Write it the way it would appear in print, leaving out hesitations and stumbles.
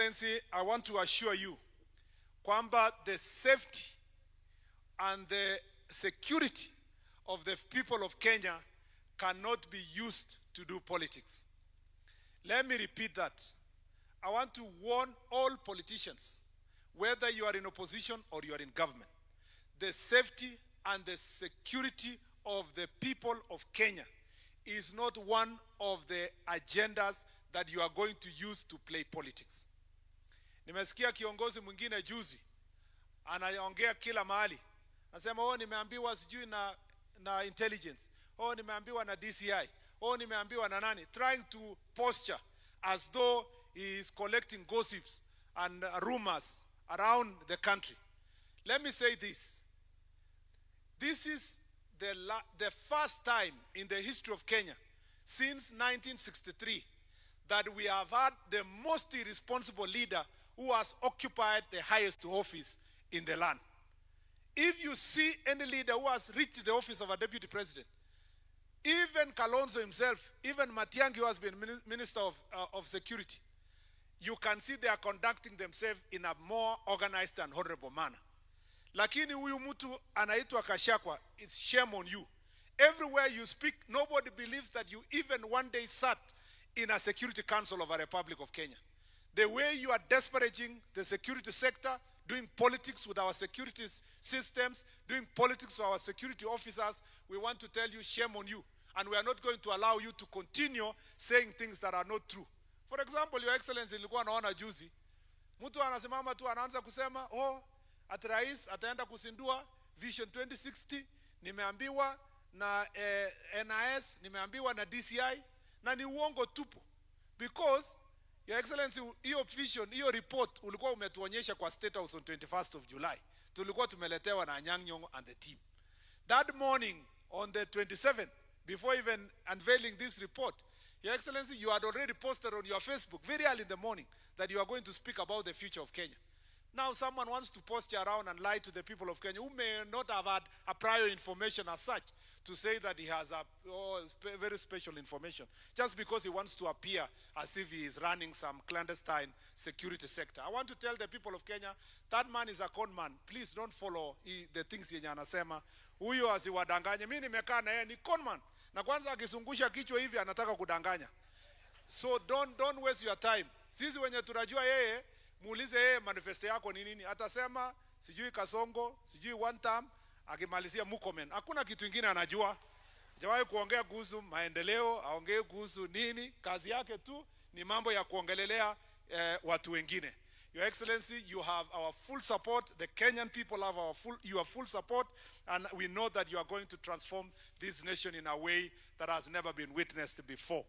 Excellency, I want to assure you kwamba the safety and the security of the people of Kenya cannot be used to do politics. Let me repeat that. I want to warn all politicians, whether you are in opposition or you are in government, the safety and the security of the people of Kenya is not one of the agendas that you are going to use to play politics. Nimesikia kiongozi mwingine juzi anaongea kila mahali, anasema, "Oh, nimeambiwa sijui na intelligence, oh, nimeambiwa na DCI, oh, nimeambiwa na nani," trying to posture as though he is collecting gossips and rumors around the country. Let me say this. This is the first time in the history of Kenya since 1963 that we have had the most irresponsible leader who has occupied the highest office in the land. If you see any leader who has reached the office of a deputy president, even Kalonzo himself, even Matiang'i, who has been minister of security, you can see they are conducting themselves in a more organized and honorable manner. Lakini huyu mtu anaitwa Gachagua, it's shame on you. Everywhere you speak, nobody believes that you even one day sat in a Security Council of a Republic of Kenya. The way you are disparaging the security sector, doing politics with our security systems, doing politics with our security officers, we want to tell you, shame on you. And we are not going to allow you to continue saying things that are not true. For example, Your Excellency, nilikuwa naona juzi mtu anasimama tu anaanza kusema, "Oh, ati rais ataenda kuzindua Vision 2060, nimeambiwa na NIS, nimeambiwa na DCI," na ni uongo tupu, because, Your Excellency, hiyo vision, hiyo report ulikuwa umetuonyesha kwa State House on 21st of July. Tulikuwa tumeletewa na Anyang' Nyong'o and the team. That morning on the 27th, before even unveiling this report, Your Excellency, you had already posted on your Facebook very early in the morning that you are going to speak about the future of Kenya. Now someone wants to posture around and lie to the people of Kenya who may not have had a prior information as such to say that he has a, oh, very special information just because he wants to appear as if he is running some clandestine security sector. I want to tell the people of Kenya that man is a con man. Please don't follow the things yenye anasema. Huyo asiwadanganye. Mimi nimekaa na yeye, ni con man. Na kwanza akizungusha kichwa hivi anataka kudanganya. So don't waste your time. Sisi wenye tunajua yeye, muulize yeye, "Manifesto yako ni nini?" Atasema sijui Kasongo, sijui one term, akimalizia Murkomen. Hakuna kitu ingine anajua. Hajawahi kuongea kuhusu maendeleo, aongee kuhusu nini. Kazi yake tu ni mambo ya kuongelelea watu wengine. Your Excellency, you have our full support. The Kenyan people have your full support, and we know that you are going to transform this nation in a way that has never been witnessed before.